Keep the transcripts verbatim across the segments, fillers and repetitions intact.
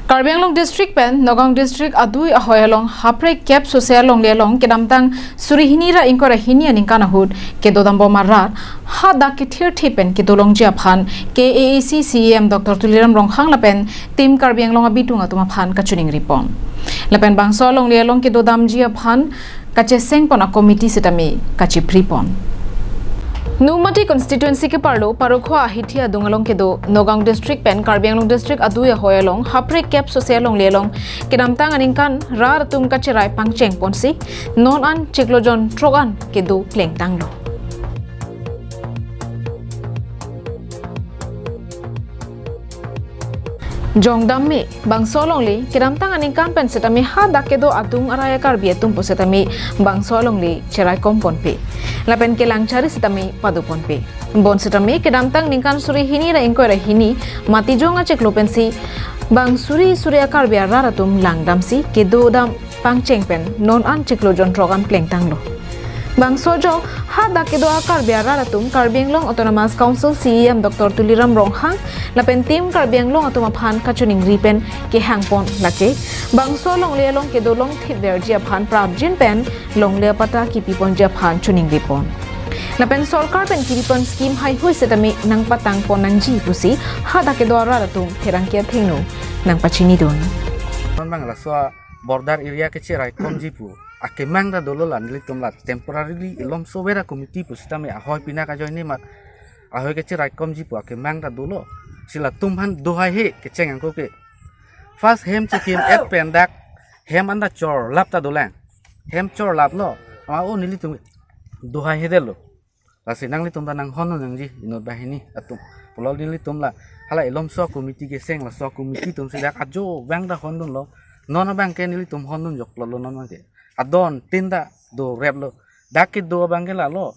Karbi Anglong District pen Nagaon District adui ahoi along hapre kep sose alongle along kedamtang suri hini ra ingkoi ra hini aningkan ahut kedodambom arat hadak kethirthe pen kedolongji aphan K A A C C E M Doctor Tuliram Ronghang lapen Team Karbi Anglong abitung atum aphan kachiningripon. Lapen bangso alongle along kedodamji aphan kachesengpon a-committee sitame kachipripon. Nomati constituency keparlo Parokhowa ahithi adung along kedo Nagaon District pen Karbi Anglong District adui ahoi along hapre kep sose alongle along kedamtang aningkan rat atum kacherai pangchengponsi non an chiklo jon throk an kedo plengtanglo. Jongdam me, bangso alongle kedamtang aningkan pen sitame hadak kedo adung arai a-Karbi atum pu sitame bangso alongle cheraikomponpe. Lapen kelangchari sitame padoponpe. Bonsitame kedamtang ningkan suri hini ra ingkoi ra hini Matijong achiklo pensi bang suri suri a-Karbi arat atum langdamsi kedodam pangcheng pen non an chiklo jon throk an plengtanglo. Bangso ajok hadak kedo a-Karbi arat atum Karbi Anglong Autonomous Council C E M Doctor Tuliram Ronghang lapen Team Karbi Anglong atum aphan kachiningri pen kehangpon lake bangso alongle along kedo longthip verji aphan prapjin pen longle apatta kipiponji aphan chiningripon. Lapen sorkar pen kipipon scheme haihui sitame nangpatangpon nangji pusi hadak kedo arat atum pherangke athengno nangpachinidun. Non bang laso border area kechiraikomji pu akemang ta dolo, la nelitum la temporarily ilomso vera committee pusitame ahoi pina kajoine mat ahoi kechiraikomji pu akemang ta dolo. Si latum aphan do haihe kecheng angko ke. First hem chikim et pen dak hem anta chorlap ta dolang. Hem chorlaplo. Ama o nelitum do haihedetlo. Lasi nanglitum ta nanghon nangji inut banghini atum. Pulo nelitum la hala ilomso committee keseng laso committee atumsi dak ajo abang ta hondunlo. Non abang ke nelitum hondun joklo non abang ke. Adon tin ta doreplo. Dak kedo abang ke lalo.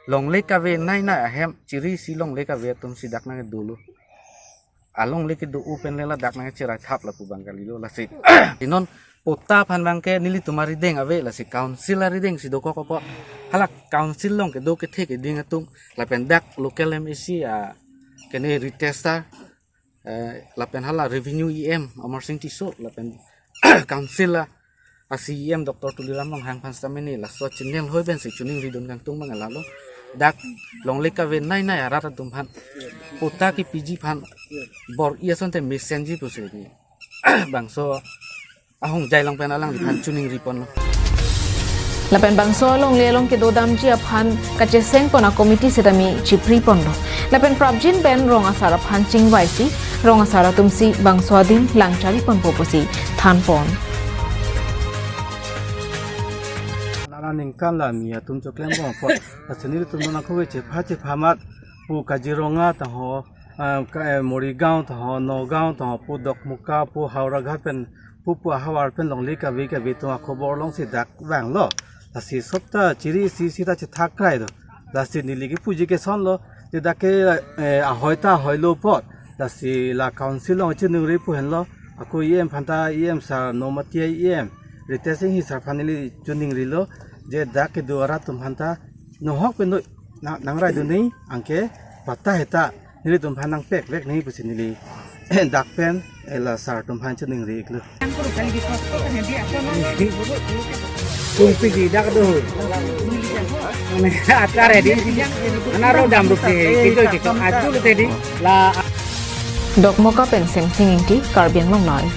Longle kave nai nai ahem chirisi longle kave atumsi dak nangdolo. Alongle kedo-o pen le ladak nangcherai thap lapu abang kalilo lasi. Inon patta aphan abang ke nelitum arideng ave lasi council arideng si dokok apot. Hala council along kedo kethe keding atum lapen dak local M A C a kene Ritesh sir, eh, lapen hala revenue E M Amarsing Tisso lapen council a a-C E M Doctor Tuliram Ronghang aphan sitame ne laso channel hoi pensi chiningridun kangtung abang lalo. Dak longle kave nai nai arat atum aphan patta kipiji aphan bor-i asonte mesenji pusi ne bangso ahongjai along pen alangliphan chiningriponlo. Lapen bangso alongle along kedodamji aphan kachesengpon a-committee sitame chipriponlo. Lapen prapjin pen rong asar aphan chingvaisi rong asar atumsi bangso adin langchariponpo pusi thanpon. Nana ningkan la mi atum choklembom apot. Lasi nelitum nangkove chepha chepha mat pu Kaziranga ta ho, ah, ka, eh, Morigaon ta ho, Nagaon ta ho, pu Dokmoka, pu Howraghat pen, pu pu ahavar pen longle kave kave atum akhobor alongsi dak vanglo. Lasi sopta chirisi sita chethak krai do. Lasi neli kepuji kesonlo. Je dak ke, eh, ahoi ta ahoilo apot. Lasi la council along chiningri pu henlo. Ako E M aphan ta E M sir Nomati E M Ritesh Enghi sir aphan neli chiningrilo. Je dak kedo arat atum aphan ta nohok pen do na, nangraidun nangji anke patta heta nelitum aphan nangpekvek nangji pusi neli dak pen ela sir atum aphan chiningri iklo. Kungpi di dak do. Mane atar hedi. Anaro damrup si kijoi kiko aju lo tedi. La Dokmoka pen Semsing Ingti, Karbi Anglong Live.